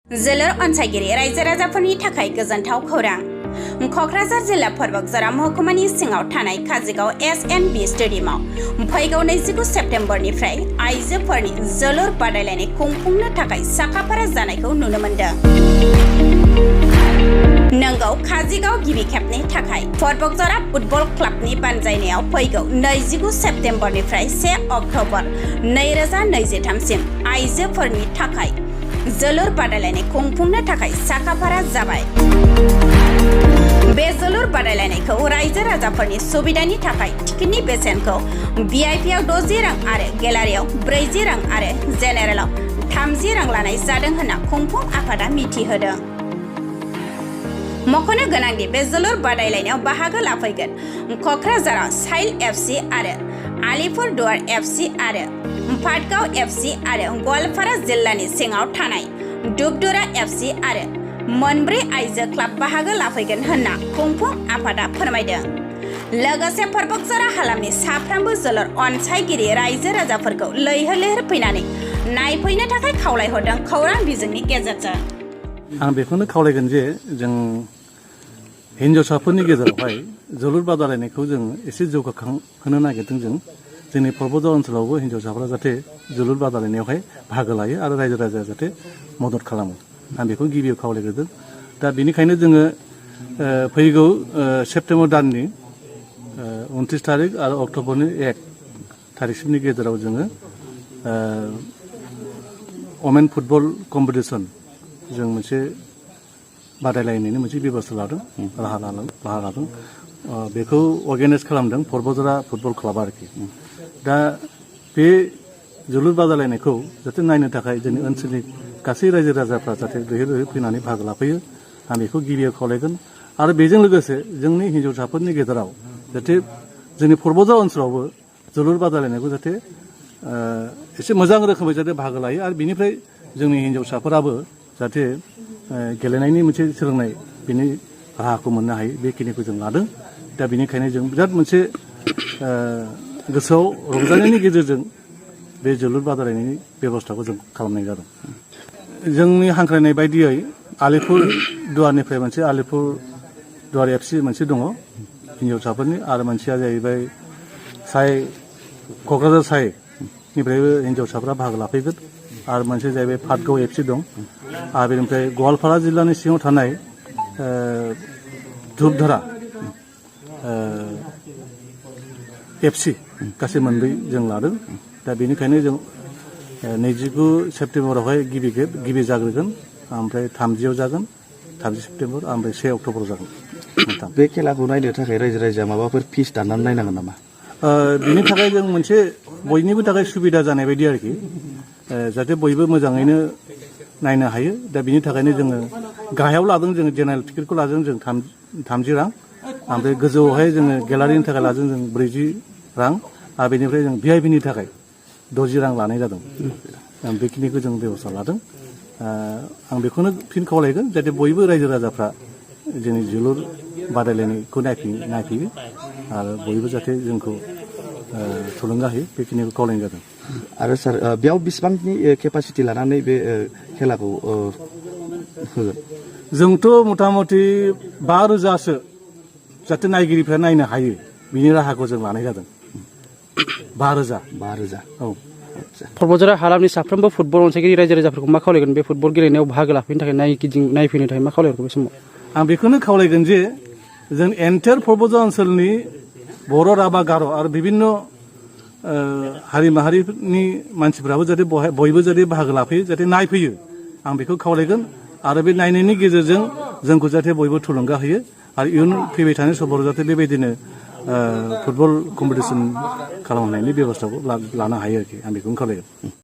जोलुर अनसायगिरि रायजो राजाफोरनि थाखाय गोजोनथाव खौरां। क'क्राझार जिल्ला बतझर महकुमानि सिङाव थानाय काजिगाव SNB स्टेडियामाव फैगौ 29 सेप्तेम्बरनिफ्राय आइजोफोरनि जोलुर बादायलायनाय खुंफुंनो थाखाय साखाफारा जानायखौ नुनो मोनदों। नंगौ, काजिगाव गिबि खेबनि थाखाय बतझर फुटबल क्लाबनि बानजायनायाव फैगौ 29 सेप्तेम्बरनिफ्राय 1 अक्ट'बर 2023 सिम आइजोफोरनि थाखाय जोलुर बादायलायनाय खुंफुंनो थाखाय साखाफारा जाबाय। बे जोलुर बादायलायनायखौ रायजो राजाफोरनि सुबिदानि थाखाय टिकेटनि बेसेनखौ VIP आव 60 रां आरो गेलारियाव 40 रां आरो जेनेरेलाव 30 रां लानाय जादों होनना खुंफुं आफादा मिथिहोदों। मख'नो गोनांदि बे जोलुर बादायलायनायाव बाहागो लाफैगोन क'क्राझाराव साइल FC आरो आलिपुरदुवार FC आरो पाटगाव FC आरो गवालपारा जिल्लानि सिङाव थानाय दुबदुरा FC आरो मोनब्रै आइजो क्लाब बाहागो लाफैगोन होनना खुंफुं आफादा फोरमायदों। लोगोसे बतझर हालामनि साफ्रोमबो जोलुर अनसायगिरि रायजो राजाफोरखौ लैहोर लैहोर फैनानै नायफैनो थाखाय खावलायहरदों खौरां बिजोंनि गेजेरजों। आं बेखौनो खावलायगोन जे जों हिन्जावसाफोरनि गेजेरावहाय जोलुर बादायलायनायखौ जों एसे जौगाखां होनो नागिरदों। जोंनि बतझर ओनसोलावबो हिन्जावसाफोरा जाहाथे जोलुर बादायलायनायावहाय बाहागो लायो आरो रायजो राजाया जाहाथे मदद खालामो। आं बेखौ गिबियाव खावलायग्रोदों। दा बेनिखायनो जोङो फैगौ सेप्तेम्बर दाननि 29 थारिख आरो अक्ट'बरनि 1 थारिखसिमनि गेजेराव जोङो वमेन फुटबल कम्पिटिसन जों मोनसे बादायलायनायनि मोनसे बेबस्था लादों, राहा लादों। बेखौ अर्गानाइज खालामदों बतझर फुटबल क्लाब आरोखि। दा बे जोलुर बादायलायनायखौ जाहाथे नायनो थाखाय जोंनि ओनसोलनि गासै रायजो राजाफ्रा जाहाथे लैहोर लैहोर फैनानै बाहागो लाफैयो, आं बेखौ गिबियाव खावलायगोन। आरो बेजों लोगोसे जोंनि हिन्जावसाफोरनि गेजेराव जाहाथे जोंनि बतझर ओनसोलावबो जोलुर बादायलायनायखौ जाहाथे एसे मोजां रोखोमै जाहाथे बाहागो लायो आरो बिनिफ्राय जोंनि हिन्जावसाफोराबो जाहाथे गेलेनायनि मोनसे सोलोंनाय बेनि राहाखौ मोननो हायो, बेखिनिखौ जों लादों। दा बेनिखायनो जों बिराद मोनसे गोसोआव रंजानायनि गेजेरजों बे जोलुर बादायलायनायनि बेबस्थाखौ जों खालामनाय जादों। जोंनि हांख्रायनाय बायदियै आलिपुरदुवारनिफ्राय मोनसे आलिपुरदुवार FC मोनसे दङ हिन्जावसाफोरनि, आरो मोनसेया जाहैबाय क'क्राझार साइनिफ्रायबो हिन्जावसाफ्रा बाहागो लाफैगोन, आरो मोनसे जाहैबाय पाटगाव FC दं, आरो बेनिफ्राय गवालपारा जिल्लानि सिङाव थानाय दुबधरा FC गासै मोनब्रै जों लादों। दा बेनिखायनो जों 29 सेप्तेम्बरावहाय गिबि जाग्रोगोन, ओमफ्राय 30 जागोन, 30 सेप्तेम्बर, ओमफ्राय 1 अक्ट'बराव जागोन। बे खेलाखौ नायनो थाखाय रायजो राजाया माबाफोर फिस दाननानै नायनांगोन नामा? बिनि थाखाय जों मोनसे बयनिबो थाखाय सुबिदा जानाय बायदि आरोखि, जाहाथे बयबो मोजाङैनो नायनो हायो। दा बिनि थाखायनो जोङो गाहायाव लादों, जोङो जेनेरेल टिकेटखौ लादों जों 30 रां, ओमफ्राय गोजौआवहाय जोङो गेलारिनि थाखाय लादों जों 40 रां, आरो बेनिफ्राय जों VIPनि थाखाय 60 रां लानाय जादों। बेखिनिखौ जों बेबस्था लादों। आं बेखौनो फिन खावलायगोन जाहाथे बयबो रायजो राजाफ्रा जोंनि जोलुर बादायलायनायखौ नायफैयो आरो बयबो जाहाथे जोंखौ थुलुंगा होयो, बेखिनिखौ खावलायनाय जादों। आरो सार, बेयाव बेसेबांनि केपासिटि लानानै बे खेलाखौ होगोन? जोंथ' मथा मथि 5,000सो जाहाथे नायगिरिफ्रा नायनो हायो, बिनि राहाखौ जों लानाय जादों। 5,000 औ। बतझर हालामनि साफ्रोमबो फुटबल अनसायगिरि रायजो राजाफोरखौ मा खावलायगोन बे फुटबल गेलेनायाव बाहागो लाफैनो थाखाय नायफैनो थाखाय मा खावलायगोन बे समाव? आं बेखौनो खावलायगोन जे जों एन्टायर बतझर ओनसोलनि बर', राभा, गार' आरो बिभिन्न हारि माहारिनि मानसिफ्राबो जाहाथे बयबो जाहाथे बाहागो लाफैयो, जाहाथे नायफैयो, आं बेखौ खावलायगोन। आरो बे नायनायनि गेजेरजों जोंखौ जाहाथे बयबो थुलुंगा होयो आरो इयुन फैबाय थानाय समफोराव जाहाथे बेबायदिनो फुटबल कम्पिटिसन खालामनायनि बेबस्थाखौ लानो हायो आरोखि, आं बेखौनो खावलायगोन।